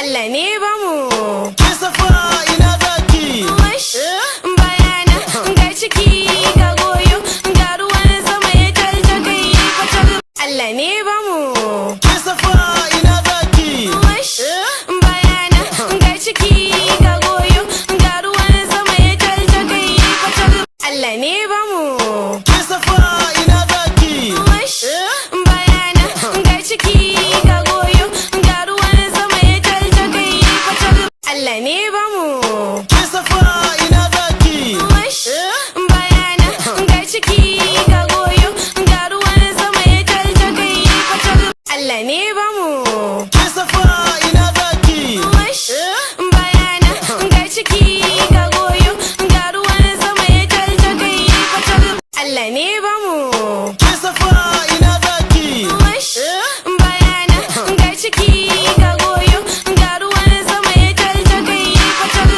Allah ne ba mu. Ke Safa, ina zaki? Wash bayana, ga ciki ga goyo, ga ruwan sama ya talta kai fatar. Allah ne ba mu. Ke Safa, ina zaki? Wash bayana, ga ciki ga goyo, ga ruwan sama ya talta kai fatar. Allah ne ba mu. Ke Safa, ina zaki? Wash bayana, ga ciki ga goyo, ga ruwan sama ya talta kai fatar. Allah ne ba mu.